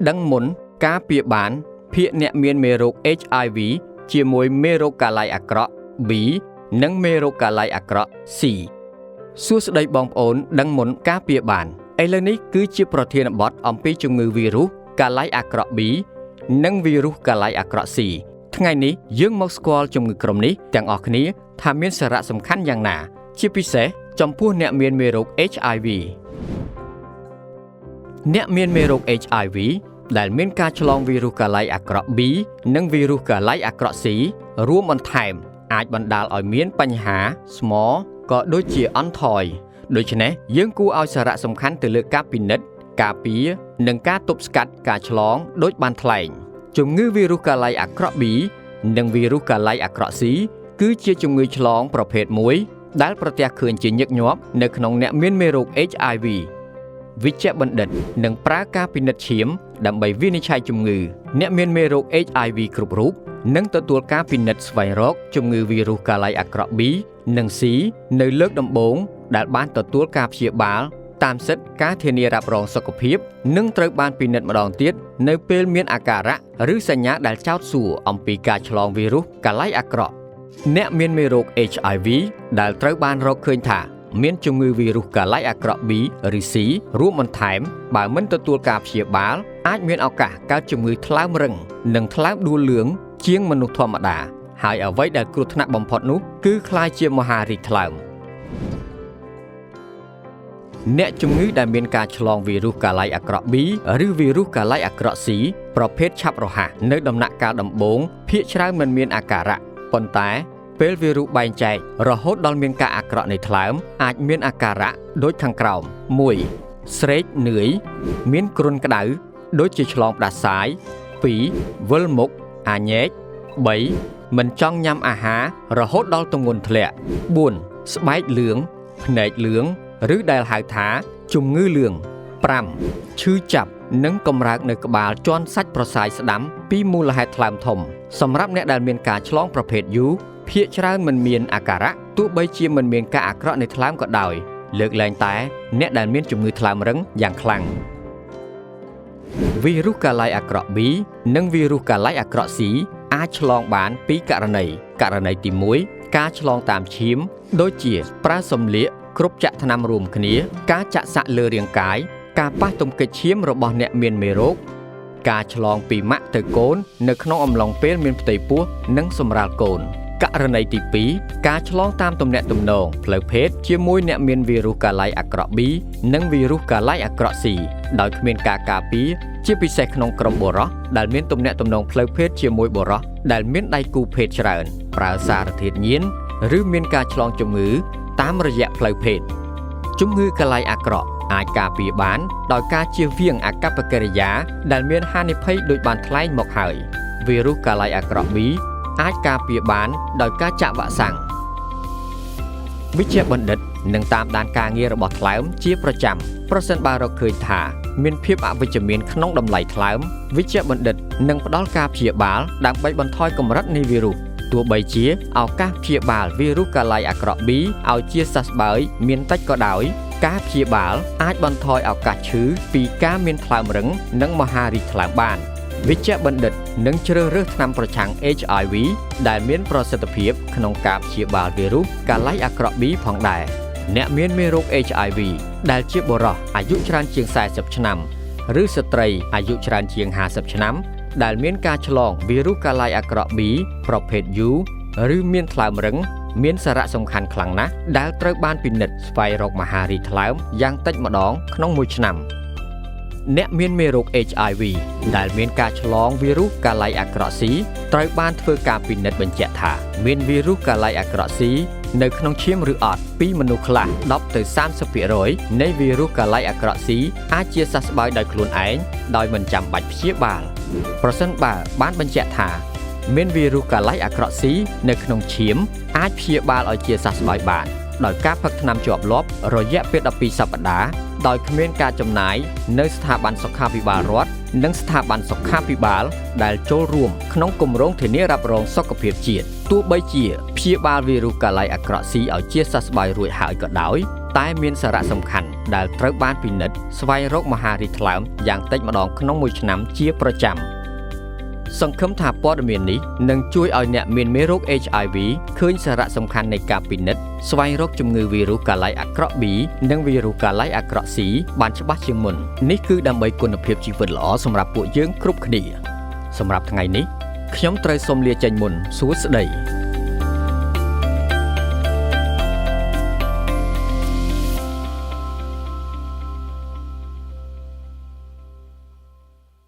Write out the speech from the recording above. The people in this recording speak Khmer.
ដឹងមុនការពារបានភាគអ្នកមានមេរោគ HIV ជាមួយមេរោគកាឡៃអាក្រក់ B និងមេរោគកាឡៃអាក្រក់ C សួស្តីបងប្អូនដឹងមុនការពារបានឥឡូវនេះគឺជាប្រធានបទអំពីជំងឺវីរុសកាឡៃអាក្រក់ B និងវីរុសកាឡៃអាក្រក់ C ថ្ងៃនេះយើងមកស្គាល់ជំងឺក្រុមនេះទាំងអស់គ្នាថាមានសារៈសំខាន់យ៉ាងណា ជាពិសេសចំពោះអ្នកមានមេរោគ HIV អ្នកមានមេរោគ HIV ដែលមានការឆ្លងវីរុសកាឡៃអាក្រក់ B និងវីរុសកាឡៃអាក្រក់ C រួមបន្ថែមអាចបណ្ដាលឲ្យមានបញ្ហាស្មក៏ដូចជាអន់ថយដូច្នេះយើងគួរឲ្យសារៈសំខាន់ទៅលើការពិនិត្យការពារនិងការទប់ស្កាត់ការឆ្លងដូចបានថ្លែងជំងឺវីរុសកាឡៃអាក្រក់ B និងវីរុសកាឡៃអាក្រក់ C គឺជាជំងឺឆ្លងប្រភេទមួយដែលប្រទះឃើញជាញឹកញាប់នៅក្នុងអ្នកមានមេរោគ HIV វិជ្ជបណ្ឌិតនឹងប្រើការពិនិត្យឈាមដើម្បីវិនិច្ឆ័យជំងឺអ្នកមានមេរោគ HIV គ្រប់រូបនឹងទទួលការពិនិត្យស្វែងរកជំងឺវីរុសកាឡៃអាក្រក់ B និង C នៅលើកដំបូងដែលបានទទួលការព្យាបាលតាមសិទ្ធិការធានារ៉ាប់រងសុខភាពនិងត្រូវបានពិនិត្យម្ដងទៀតនៅពេលមានអាការៈឬសញ្ញាដែលចោទសួរអំពីការឆ្លងវីរុសកាឡៃអាក្រក់អ្នកមានមេរោគ HIV ដែលត្រូវបានរកឃើញថាមានជំងឺវីរុសកាឡៃអាក្រក់ B ឬ C រួមបន្ថែមបើមិនទទួលការព្យាបាលអាចមានឱកាសកើតជំងឺថ្លើមរឹងនិងថ្លើមដួលលឿងជាងមនុស្សធម្មតាហើយអ្វីដែលគ្រោះថ្នាក់បំផុតនោះគឺក្លាយជាមហារីកថ្លើមអ្នកជំងឺដែលមានការឆ្លងវីរុសកាឡៃអាក្រក់ B ឬវីរុសកាឡៃអាក្រក់ C ប្រភេទឆាប់រហ័សនៅដំណាក់កាលដំបូងភាគច្រើនមិនមានអាការៈប៉ុន្តែពេលវីរុសបែងចែករហូតដល់មានការអាក្រក់នៃថ្លើមអាចមានអាការៈដូចខាងក្រោម1ស្រេកនឿយមានគ្រុនក្តៅដូចជាឆ្លងផ្ដាសាយ2វិលមុខអាញែក3មិនចង់ញ៉ាំអាហាររហូតដល់ទម្ងន់ធ្លាក់4ស្បែកលឿងភ្នែកលឿងឬដែលហៅថាជំងឺលឿង5ឈឺចាប់និងកម្រើកនៅក្បាលជាន់សាច់ប្រសាយស្ដាំពីមូលហេតុថ្លើមធំសម្រាប់អ្នកដែលមានការឆ្លងប្រភេទ U ភាគច្រើនមិនមានអាការៈទោះបីជាមិនមានការអាក្រក់នៃថ្លើមក៏ដោយលើកលែងតែអ្នកដែលមានជំងឺថ្លើមរឹងយ៉ាងខ្លាំងវីរុសកាឡៃអាក្រក់ B និងវីរុសកាឡៃអាក្រក់ C អាចឆ្លងបានពីរករណីករណីទី1ការឆ្លងតាមឈាមដូចជាប្រើសម្លៀកគ្រប់ចាក់ថ្នាំរួមគ្នាការចាក់សាក់លើរាងកាយការប៉ះទង្គិចឈាមរបស់អ្នកមានមេរោគការឆ្លងពីម៉ាក់ទៅកូននៅក្នុងអំឡុងពេលមានផ្ទៃពោះនិងសម្រាលកូនករណីទី2ការឆ្លងតាមទំនាក់ទំនងផ្លូវភេទជាមួយអ្នកមានវីរុសកាឡៃអាក្រក់ B និងវីរុសកាឡៃអាក្រក់ C ដោយគ្មានការការពារជាពិសេសក្នុងក្រុមបុរសដែលមានទំនាក់ទំនងផ្លូវភេទជាមួយបុរសដែលមានដៃគូភេទច្រើនប្រើសារធាតុញៀនឬមានការឆ្លងជំងឺតាមរយៈផ្លូវភេទជំងឺកាឡៃអាក្រក់អាចការពារបានដោយការជៀសវាងអាកប្បកិរិយាដែលមានហានិភ័យដូចបានថ្លែងមកហើយវីរុសកាឡៃអាក្រក់ B អាចការពារបានដោយការចាក់វ៉ាក់សាំងវិជ្ជបណ្ឌិតនឹងតាមដានការងាររបស់ថ្លើមជាប្រចាំប្រសិនបើរកឃើញថាមានភាពអវិជ្ជមានក្នុងតម្លៃថ្លើមវិជ្ជបណ្ឌិតនឹងផ្ដល់ការព្យាបាលដើម្បីបន្ថយកម្រិតនៃវីរុសទោះបីជាឱកាសព្យាបាលវីរុសកាឡៃអាក្រក់ B ឲ្យជាសះស្បើយមានតិចក៏ដោយការព្យាបាលអាចបន្ថយឱកាសឈឺពីការមានថ្លើមរឹងនិងមហារីកថ្លើមបានវិជ្ជបណ្ឌិតនឹងជ្រើសរើសថ្នាំប្រឆាំង HIV ដែលមានប្រសិទ្ធភាពក្នុងការព្យាបាលវីរុសកាឡៃអាក្រក់ B ផងដែរអ្នកមានមេរោគ HIV ដែលជាបុរសអាយុច្រើនជាង40ឆ្នាំឬស្ត្រីអាយុច្រើនជាង50ឆ្នាំដែលមានការឆ្លងវីរុសកាឡៃអាក្រក់ B ប្រភេទ U ឬមានថ្លើមរឹងមានសារៈសំខាន់ខ្លាំងណាស់ដែលត្រូវបានពិនិត្យស្វែងរកមហារីកថ្លើមយ៉ាងតិចម្ដងក្នុងមួយឆ្នាំអ្នកមានមេរោគ HIV ដែលមានការឆ្លងវីរុសកាឡៃអាក្រក់ C ត្រូវបានធ្វើការពិនិត្យបញ្ជាក់ថាមានវីរុសកាឡៃអាក្រក់ C នៅក្នុងឈាមឬអត់ពីមនុស្សខ្លះ10ទៅ30%នៃវីរុសកាឡៃអាក្រក់ C អាចជាសះស្បើយដោយខ្លួនឯងដោយមិនចាំបាច់ព្យាបាលប្រសិនបើបានបញ្ជាក់ថាមានវីរុសកាឡៃអាក្រក់ C នៅក្នុងឈាមអាចព្យាបាលឲ្យជាសះស្បើយបានដោយការផឹកថ្នាំជាប់លាប់រយៈពេល12សប្តាហ៍ដោយគ្មានការចំណាយនៅស្ថាប័នសុខាភិបាលរដ្ឋនិងស្ថាប័នសុខាភិបាលដែលចូលរួមក្នុងគម្រោងធានារ៉ាប់រងសុខភាពជាតិទោះបីជាព្យាបាលវីរុសកាឡៃអាក្រក់ C ឲ្យជាសះស្បើយរួចហើយក៏ដោយ តែមានសារៈសំខាន់ដែលត្រូវបានពិនិត្យស្វែងរកមហារីកថ្លើមយ៉ាងតិចម្ដងក្នុងមួយឆ្នាំជាប្រចាំ។ សង្ឃឹមថាព័ត៌មាននេះនឹងជួយឲ្យអ្នកមានមេរោគ HIV ឃើញសារៈសំខាន់នៃការពិនិត្យស្វែងរកជំងឺវីរុសកាឡៃអាក្រក់ B និងវីរុសកាឡៃអាក្រក់ C បានច្បាស់ជាងមុននេះគឺដើម្បីគុណភាពជីវិតល្អសម្រាប់ពួកយើងគ្រប់គ្នាសម្រាប់ថ្ងៃនេះខ្ញុំត្រូវសូមលាចេញមុនសួស្តី។